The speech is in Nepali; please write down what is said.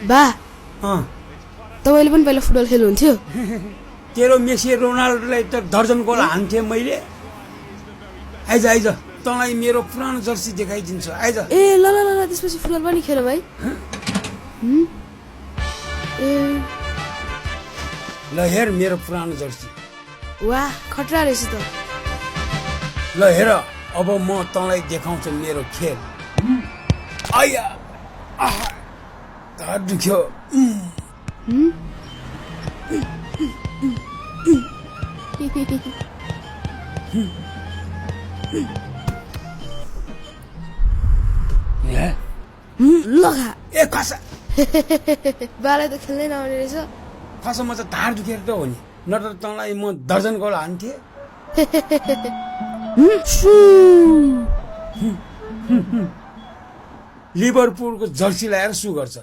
बा तपाईँले पनि पहिला फुटबल खेल्नुहुन्थ्यो तेरो मेसी रोनाल्डोलाई त दर्जन गोल हान्थेँ मैले आइज आइज तँलाई मेरो पुरानो जर्सी देखाइदिन्छु आइज ए ल ल ल त्यसपछि फुटबल पनि खेल भाइ ल हेर मेरो पुरानो जर्सी वाह खतरा रहेछ त ल हेर अब म तँलाई देखाउँछु मेरो खेल आया ढाड दुख्यो लगा ए खसा बालाई त खेल्नै नआउने रहेछ खसा म त ढाड दुखेर त हो नि नत्र तँलाई म दर्जन गोल हान्थेँ लिभरपुलको जर्सी लगाएर सु गर्छ